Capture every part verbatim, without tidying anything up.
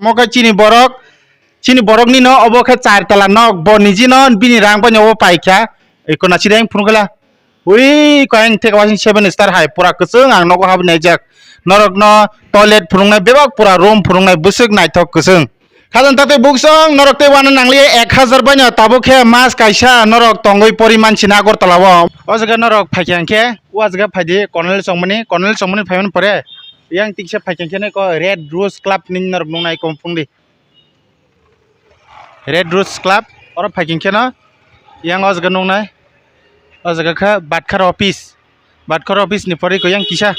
Mo khe chini borok, chini borok ni no obo khe char tala nok, bo niji no bini rang bai no obo paikha. Eko na chireng phunukla. Ui, koyang thek wasing seven star hai, pura kwchwng ang nogo habwi naijak. Norok no toilet phunuknai bebak, pura room phunuknai bwswk naithok kwchwng. Khajang tatwi buksong norok tei wana nangliya ek hazar baino tabuk khe mas kaisa norok tongwi poriman sina Agartala o. O jaga norok phaikha hwnkhe, o jaga phaidi Colonel Chongmani, Colonel Chongmani phaimani pore yang tiksa phaikha hwnkhe ko Red Rose Club ni norok nuknai kom phungdi. Red Rose Club, oro phaikha hwnkhe no yang o jaga nuknai. O jaga khe Batkar office. Batkar office ni pore ko yang kisa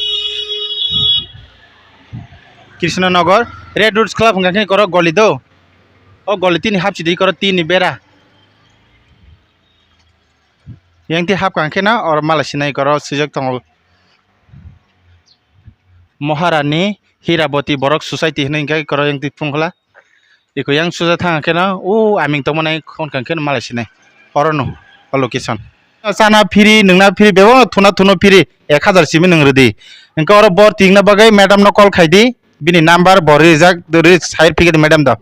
Krishnanagar, Red Rose Club hwnkha khe koro goli do. O goli tini hapsi di koro tini bera. Yang ti hap kang khe na oro mala sinai koro swijak tongo. Maharani Hiraboti Borok Society hinwi hwnkhe koro yang ti phungkhola. Iko yang suja thang khe no, o aming tongmani khon kang khe no malai sinai. Oro no, o location. Chana phiri, nungna phiri, bebo thuna thuno phiri, ek hazar simi nung rwdi. Hwnkhe oro bor tingna bagwi madam no call khaidi, bini number bo rijak, ri sai phikhe madam do.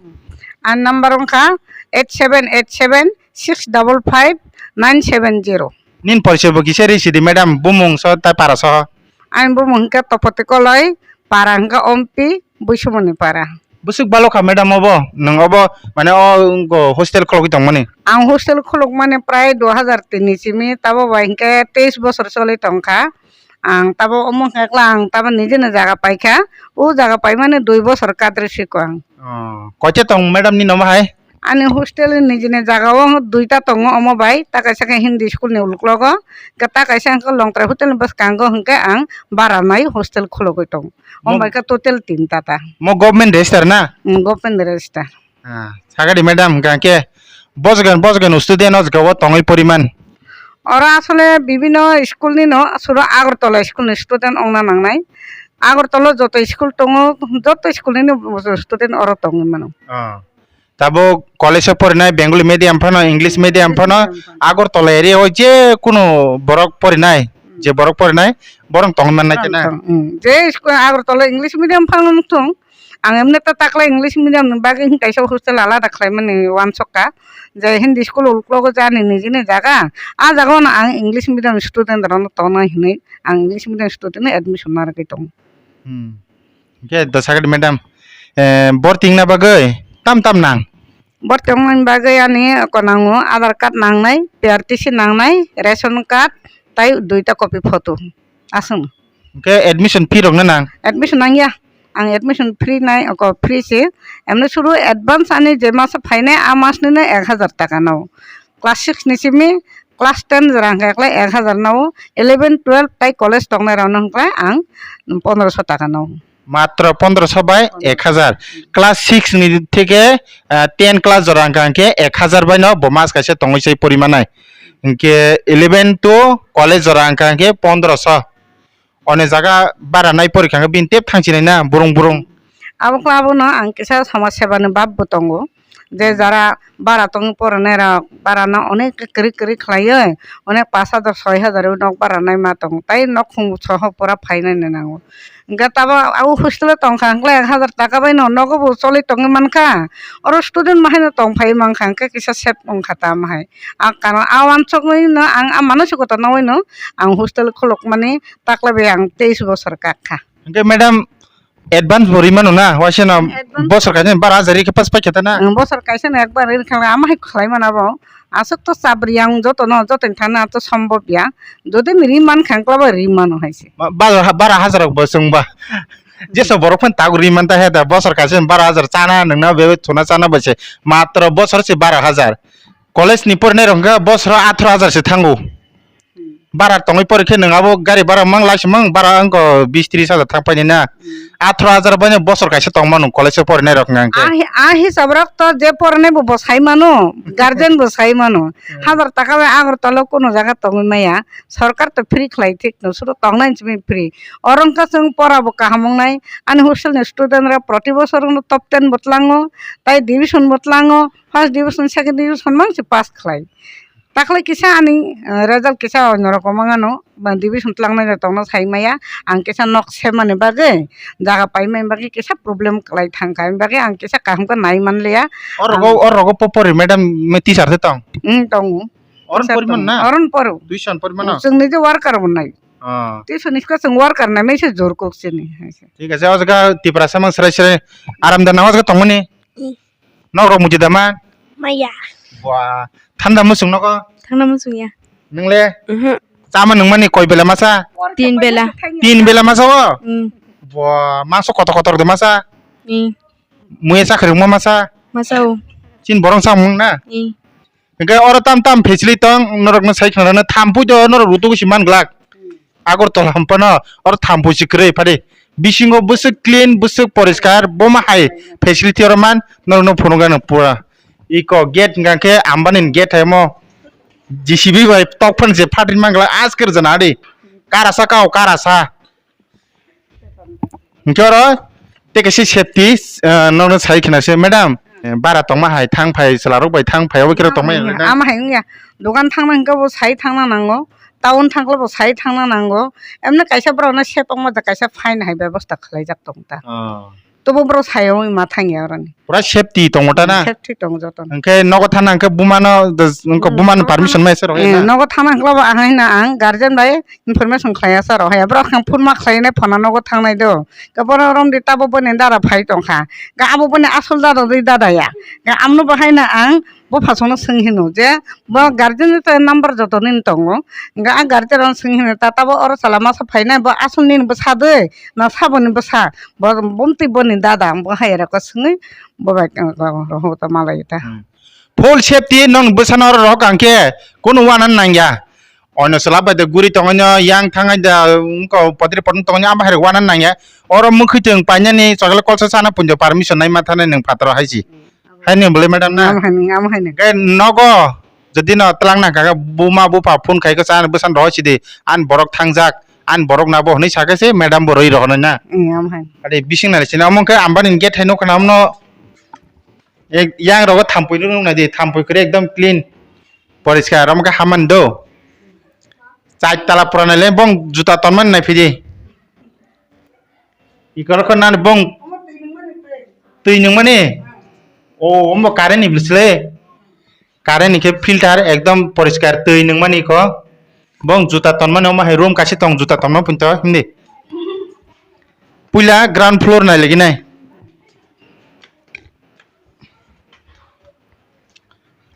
Ani number wngkha eight seven eight seven six double five nine seven zero. Nin porichoi bo kisa ri sidi madam, bumung so tai para so. Ani bumung hwnkhe Topoti Koloi, para hwnkhe Ompi, Buisumoni para. Bwswk balo kha madam obo, nwng obo mane o go hostel khulogwi tongmani? Ang hostel khulukmani prai dui hazar tin ni simi, tabo bai hwnkhe teis bosor choli tongkha. Ang tabo omo hwnkhe ang tabo nijini jaga paikha, o jaga paimani dui bosor kadri siko ang. Oh, koite tong madam ni nomo hai? Ani hostel ni nijini jaga o duita tongo omo bai, ta kaisa khe Hindi school ni uklogo, ta kaisa hwnkhe Longtrai hotel ni bwskango hwnkhe ang bara nai hostel khulugwi tongo. Omo bai khe total tinta ta. Mo government register na? Mm, government register. Ah, sagadi madam, hwnkha khe bojgan, bojgan student o jaga o tongwi poriman? Oro asole bibino school ni no, suro Agartala school ni student ongna nangnai. Agartala joto school tongo, joto school ni no student oro tongwi mano. Ah. Tabuk college o porinai Bengali medium phano, English medium phano, Agartala area o je kunu borok porinai, je borok porinai, borok tongwi mannai khe na? Tong, mm. Je school Agartala English medium phano thung, ang emne ta takla English medium ni bagwi hwn kaisa hostel alada khlaimani wansokha, je Hindi school uklogo jani nijini jaga, a jaga no ang English medium student rokno tongnai hinwi ang English medium student no admission narwgwi tongo. Hmm. Hwnkhe da sakhe madam, eh, bor tingna bagwi tam tam nang? Bor tingna bagwi ani oko nango, Aadhaar card nangnai, P R T C nangnai, ration card, tai duita copy photo. Aswng. Hwnkhe admission fee rok na nang? Admission nangya. Ang admission free nai, oko free se. Emni suru advance ani je mas phainai, a mas ni no ek hazar taka nao. Class six ni simi class ten jora hwnkhe ekla ek hazar nao, eleven, twelve tai college tongnai rok no hwnkhe ang pondroso taka nao. Matro pondroso bai ek hazar. Class six ni theke, ah, ten class jora hwnkha hwnkhe ek hazar bai no bo mas kaisa tongwi sai porimanai. Hwnkhe eleven to college jora hwnkha hwnkhe pondroso. One jaga bara nai porikha hwnkhe bini tep thangchinai na burung burung. Abo khe abono ang kisa somaj sebani bab bo tongo. Je jara bara tongwi porinai rok, bara no onek kwrwi kwrwi khlaiwi, onek pash hajar, soi hajar o nok bara nai ma tongo, tai nok khung soho pura phainai nango. Hwnkhe tabo o hostel o tongkha hwnkhe ek hazar taka bai no nogo bo choli tongwi mankha, oro student ma haino tong phai mankha hwnkhe kisa save wngkha tamo hai. A karon a wansugwi no ang a mano se kota nogwi no ang hostel khulukmani takla bai ang teis bosor kak kha. Hwnkhe madam, advance bo rimano na, waisa no. Advance. Bosor kaisa bara hajar rikhe pas paikha ta na? Ang bosor kaisa no ekbar rikha, ama hai khlai mana bo. Aswk to chabri ang joto no, joto ni thana to sombhob ya. Jodi ni ri man khang kla ba ri mano hai se. Ba-, bara, bara hajar rok bo chwng ba. Jeso borok phan tago ri man ta he da, bosor kaisa bara hajar chana nang na be thuna chana ba se. Matro bosor se bara hajar. College ni porinai rok hwnkhe bosoro atharoh hajar se thango. Bara tongwi pori khe nwng abo gari bara mang lai se mang bara wngkha bis tris hajar thang painai na. Hmm. Atharoh hajar bai no bosor kaisa tong mano college o porinai rok hwnkha khe. A hi-, a hisab rok to je porinai bo, bo sai mano, guardian bo sai mano. Hmm. Hajar taka bai Agartala o kuno jaga tongwi maya. Sorkar to free khlai thik no, suro tongnai simi free. Oro wngkha chwng pora bo kaham wngnai. Ani hostel ni student rok proti bosor no top ten bo tlango, tai division bo tlango, first division, second division mang se pass khlai. Takhwlai kisa ani, eh, result kisa onno rokom wng ano, ba division twlangnai rok tongno sai maya, ang kisa nok semani bagwi, jaga paimani bagwi kisa problem kwlai thangkha, ani bagwi ang kisa kaham khe nai manliya. O rogo, o rogo po pori madam, me teacher se tong? Hmm, tongo. Oron poriman na? Oron poro. Tuition poriman na? Chwngni je worker bo nai. Ah. Tuition isko chwng worker nai, mese jor kok sini. Thik ase, o jaga Tiprasa mang srai srai aram da nang o jaga tongmani? Hmm. Nok rok muji da man? Maya. Bua, thanda musung nogo? Thanda musung ya. Nwngle? Mhm. Chama nungmani koi bela masa? Tin bela. Tin bela masa o? Hmm. Bua, maso kotor kotor de masa? Hmm. Muya chakri mo masa? Masa o. Chin borong samung na? Hmm. Hingke oro tam tam facility tong, norokno sai khna rwno thampui do norok rutugo si man glak. Agartala hampano oro thampui si kwrwi phadi. Bisingo bwswk clean, bwswk poriskar, boma hai facility oro man, norokno phunukgano pura. Iko gate hingka khe Ambani ni gate hai omo. J C B bai tok phano se phatri man glak, asker jana adi. Karasa kao, karasa. Hingke oro tei kaisa safety, ah, nokno sai khna se, "Madam, eh, bara tongma hai thang phai, chwla rok bai thang phai, obo khe rok tongma hai." Ama hai wngya, dogan thangna hingke bo sai thangna nango, town thangkhe bo sai thangna nango, emne kaisa borok no sepokma da kaisa fine hai bebosta khlaijak tong ta. Oh. Tobo borok sai wngwi ma thangya oroni. Pura safety tongo ta na? Safety tongo joto. Hingke nogo thana hingke bumano, wngkha bumano permission mai se rok na? Eh, nogo thana hingke bo ang hai na ang guardian bai information khlaiya sa rok haya. Borok ang phone ma khlainai phone nogo thangnai do. Ke borok romdi tabo boni dada phai tongkha. Ke abo boni asol dada di dada ya. Ke amno bo hai na ang bo phasongno swng hino je bo guardian ni to number joto nini tongo. Ke ang guardian rok swng hino ta tabo oro chwla masa phainai bo asol nini bwsa de na saboni bwsa bo bomtwi boni dada ang bo hai rok swngwi bo bai rok ta malai ta. Hmm. Full safety nong bwsano oro rok ang khe kunu wana nangya. Ono chwla bai da guri tongo, yang thangai da wngko potri potong tongo, amo hai rok wana nangya. Oro mwkhwtwng painani chokle kolsa chana punjo permission nai ma thanai nwng phataro hai si. Hai nwng bwlai madam na? Am hai nwng, am hai nwng. Khe nogo jodi no twlang nang kha khe buma bupha phone khai khe cha bwsano rohor si di. An borok thangjak, an borok nabo hwnwi sa khe se madam bo rwi rohornai na? Em, am hai. Ade bising nai sini omo khe Ambani ni gate hai nukha na omo no. Ek, yang rogo thampui no nuknai di, thampui kwrwi ekdom clean, poriskar, omo khe hamani do. Chai tala pura nai le bong juta tonmani nai phidi. Ikoro kho nani bong twi nungmani. O, omo current ni bwsle. Current ni khe filter ekdom poriskar twi nungmani kho. Bong juta tonmani omo hai room kaisa tong juta tonma punto hindi. Puila ground floor nai lagi nai.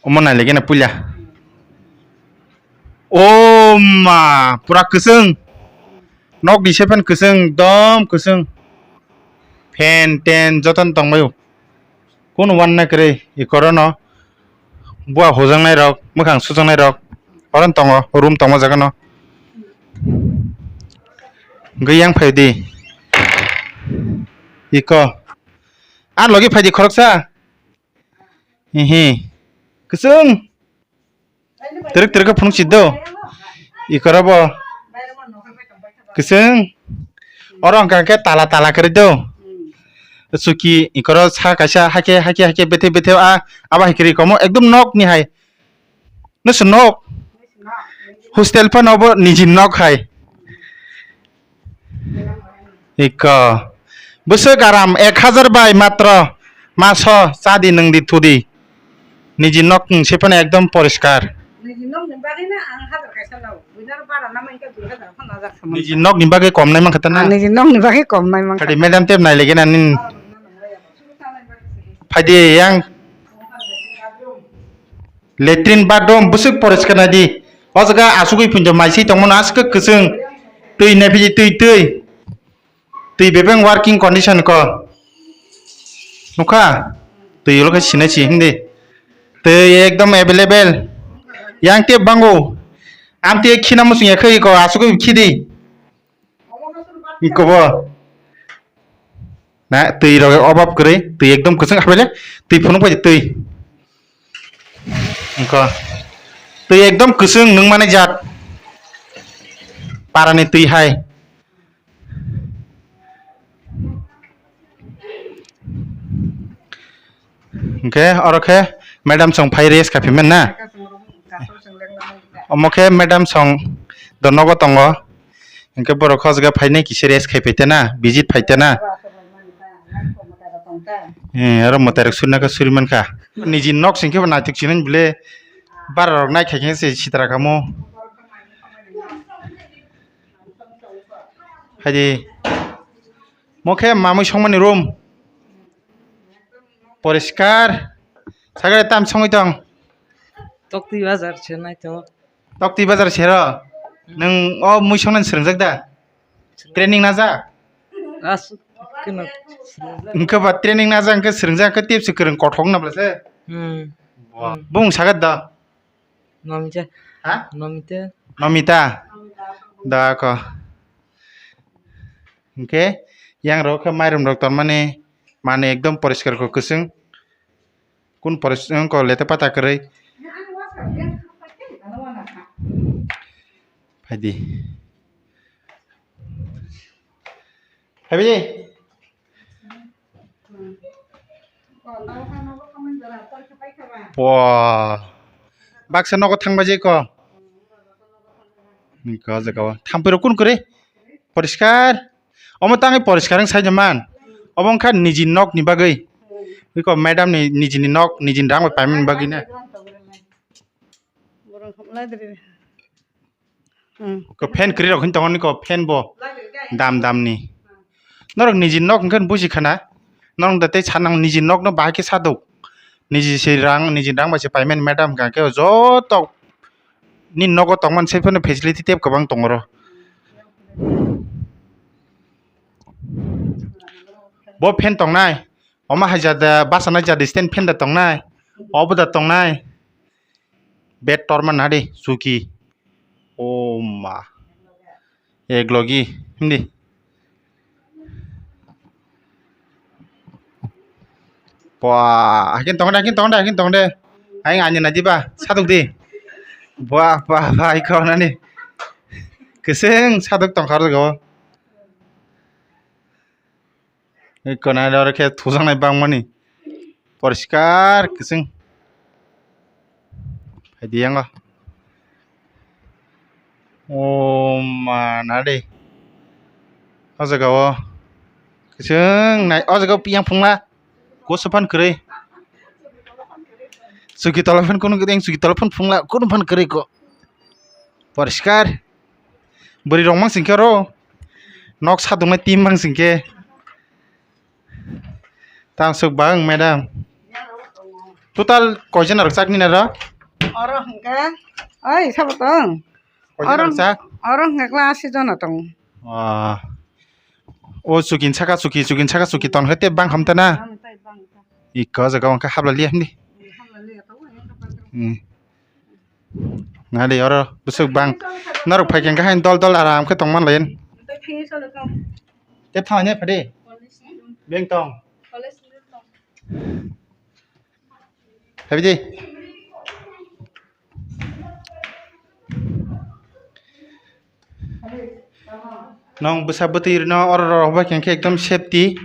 Omo nai lagi na puila. O ma, pura kwchwng. Nok di sepan kwchwng, dom kwchwng. Fan, ten, joton tongbaio. Kunu wan na kwrwi, ikoro no. Bua hujaknai rok, mwkhang sujaknai rok. Oron tongo, room tongo jaga no. Gwi yang phai di. Iko. Ar logi phai di khoroksa. Hihi. Kwchwng. Twrwk twrwk khe phunuk si do. Ikoro bo. Kwchwng. Oro wngkha khe tala tala kwrwi do. Suki ikoro sa kaisa hakhe hakhe hakhe bethe bethe a abo hai kwrwi komo ekdom nok ni hai. Nw se nok. Hostel phano bo niji nok hai. Iko. Bwswk aram ek hajar bai matro maso chadi nwngdi thudi. Niji nok nwng se phano ekdom poriskar. Niji nok ni bagwi na ang hajar kaisa nao. Buinar bara na mankha dui hajar phano hajar khamani. Niji nok ni bagwi kom nai mankha ta na? Ah, niji nok ni bagwi kom nai mankha. Kadi madam tep nai legi na nin. Phaidi yang. Latrine bathroom bwswk poriskar nai di. O jaga asugwi phunjo mai si tongmano aswk kwchwng. Twi nai phiji twi twi. Twi bebeng working condition ko. Nukha? Twi ulo khe sinai si hindi. Twi ekdom available. Yang tei bango. Am tei khina musung ya khai ko asugwi khidi. Iko bo. Na, twi rok obab kwrwi, twi ekdom kwchwng habele, twi phunuk bai twi. Iko. Twi ekdom kwchwng nwng mani jat. Parani twi hai. Hingke oro khe madam chwng phai rest kha phi man na? Omo khe madam song do nogo tongo. Hinkhe borok hojagao phainai kisa rest khai phaitana, visit phaitana. Eh, aro mwtai rok suri naka suri mankha. Niji nok singkhe bo naithok sinai bwle bara rok naikha khe se sitra kamo. Haidi. Mo khe mamui songmani room. Poriskar. Sagre tam songwi tong. Tokti bazar se naithok. Tokti bazar sero. Nwng o mui songna swrwngjak da? Training najak? As keno. Hwnkhe ba training najak hwnkhe swrwngjak hwnkhe tepsi kwrwng kothok na bwlase? Hmm. Bung sagat da? Nomita. Ha? Nomita. Nomita. Da ko. Hwnkhe yang rok khe mairum rok tonmani mani ekdom poriskar ko kwchwng. Kun poriskar ko lete pata kwrwi. Phaidi. Phaidi. Bo baksa nogo thangbaje ko. Ko jaga o thampui rok kun kwrwi poriskar. Omo tangwi poriskar wng sai man. Obo wngkha niji nok ni bagwi. Iko madam ni niji ni nok niji ni rang bai paimani bagwi na. Hmm. Ko fan kwrwi rok hin tongo niko fan bo dam dam ni. Norok niji nok hwnkhe buji khana. Norok da tei sanang niji nok no bahai khe sadok. Niji se rang niji rang bai se payment madam hwnkha khe joto ni nogo tongmani se phano facility tep kwbang tongoro. Bo fan tongnai. Omo hai jada basa nai jada stand fan da tongnai. Obo da tongnai. Bed torma nadi suki. O ma. Ek logi. Hindi. Wah, hakin tong de, hakin tong de, hakin tong de. Aing ani nadi ba, saduk di. Wah, wah, wah, iko nani. Keseng saduk tong karo go. Iko nani oro khe thujaknai bangmani. Poriskar kwchwng. Phaidi yango. O ma na de. O jaga o. Kwchwng nai. O jaga o piyang phungla. Koso phan kwrwi. Chuki tola phan kunu kwdeng chuki tola phan phungla kunu phan kwrwi ko. Poriskar. Bwrwi rok mang singkhe oro. Nok saduknai team mang singkhe. Tang suk bang madam. Total koijon rok chak nina ro? Oro hwnkhe, oi sabo tong. Koijon rok chak? Oro hwnkhe kla asi jona tong. Ah. O chukin saka chuki chukin saka chuki ton hete bang hamta na? Bang tai, bang tai. Iko jaga hwnkhe habla liya hindi. Habla liya to, yang kapan. Hmm. Nadi oro bwswk bang. Norok phai khe hain dol dol aram khe tongman layen. Te thang ne phade. Beng tong. Phaidi. Nong bwsa bwtwi rwno oro rok bai khe ekdom safety.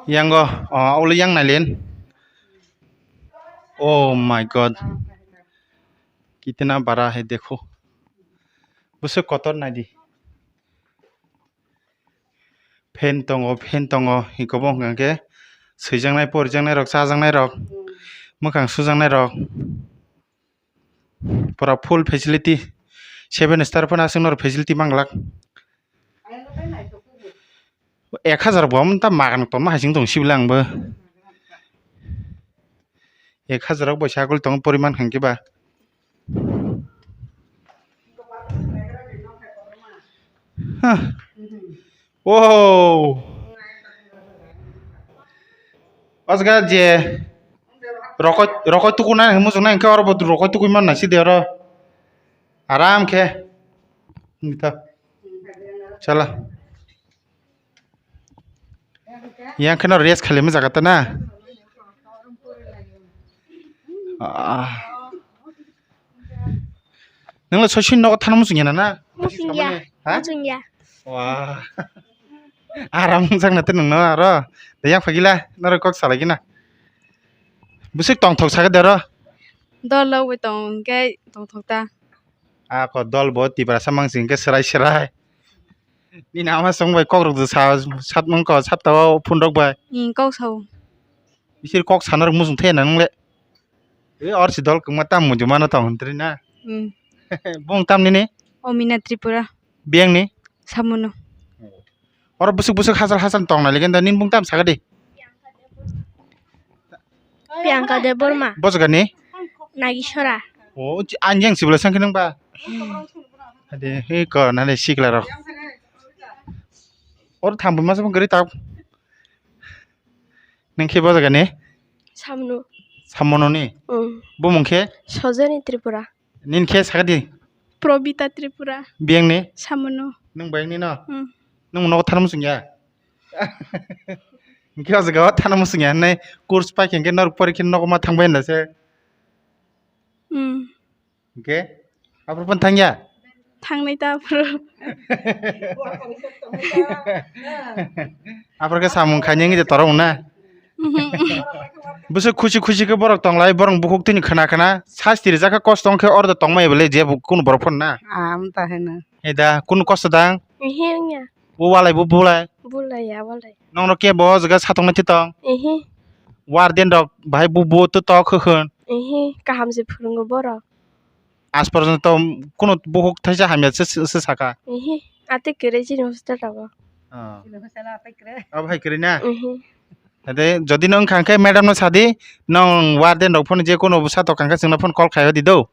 Yango, oh, uli yang nailen. Oh my God. Kitina bara hai dekho. Bwswk kotor naidi. Fan tongo, fan tongo, hikobo hwnkha khe swijaknai, porijaknai rok, chajaknai rok, mwkhang sujaknai rok. Pura full facility, seven star phano aswk norok facility manglak. Ek hazar bo amoni ta magan tongma hai sing tong sibla ang bo. Ek hazar rok bo sagol tong poriman khan kiba. Huh. Wow. Asga je rokoi rokoi tuku nai muchung nai khe oro bo rokoi tukui man nai sidi oro aram khe nita chala yang kheno rest khali ma jaga ta na. Ah. Nangla soisin nogo thana muchung ya na na? Muchung ya. Ha? Muchung ya. Wah. Aram wngjakna tei nongno aro. De yang phagila norok kok salai gina. Bwswk tongthok sakhe de oro. Dol logwi tong hwnkhe tongthok ta. Ako dol bo Tiprasa mang sing khe serai serai. Nini ama song bai kok rok sa sat mangko sapta o phone rok bai. Ni kok sao. Isir kok sana rok muchung thaya na nung le. E or si dol kwma tam muju mano tong hwn tri na. Hmm. Bung tam nini? Omina Tripura. Biyang ni? Samono. Oro busuk busuk hachal hachal tong nai legenda nini bung tam saga di. Priyanka Debbarma. Bojogani? Nagisora. O, chi-, anjeng sibla sangkhe nung ba? Ade, he ko, nale sikla rok. Oro thang buma sabung gari tak. Nung khe bojogani? Samono. Samono ni? Mm. Bumung khe? Sojoni Tripura. Nini khe sakadi? Probita Tripura. Biyang ni? Samono. Nung bayang ni no? Mm. Nung nogo thana musung ya? Hingke o jaga o thana musung ya hinui course pai khe hingke norok pori khe nogo ma thang bai hinda se. Mm. Hingke aphuru phano thang ya? Thangnai ta aphuru. Aphuru khe samung khainai wngwi de torok wngna? Mhm. Bwswk khusi khusi khe borok tonglai, borok bukhuk tini khna khna sasti rijak khe kosto wngkhe oro de tongmai bwle je kunu borok phano na? Am ta hino. Eda kunu kosto dang? Ehe wngya. O walai bo bulai? Bulai ya walai. Nongno kebo o jaga satoknai twi tong? Ehe. Warden rok bahai bo bo to tok hwkhwng? Ehe, kaham se phwrwngo borok. Aaj porjonto kunu bukhuk thaisa hamya se, se, se saka? Ehe, atwi kwrwi chini hostel rogo. Ah. Chini hostel atwi kwrwi. Abo hai kwrwi na? Ehe. Hade jodi no wngkha hwnkhe madam no sadi, nong warden rok phone je kono bwsa tokang khe chwngno phone call khai di do.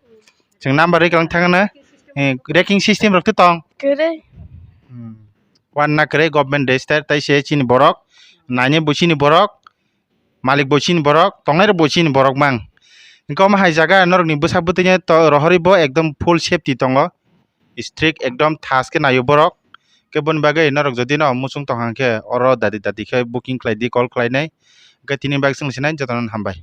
Chwng number riklang thangna, eh, ranking system rok tong. Kwrwi. Hmm. Wan na kwrwi government register tai se chini borok, naine bo chini borok, malik bo chini borok, tongnai rok bo chini borok mang. Hwnkhe omo hai jaga norok ni bwsa bwtwi no to rohorwi bo ekdom full safety tongo. Strict ekdom thas khe naio borok. Khe boni bagwi norok jodi no muchung tong hang khe oro dadi dadi khe booking khlai di, call khlai nai. Hwnkhe tini bagwi chwng sinai jotono hambai.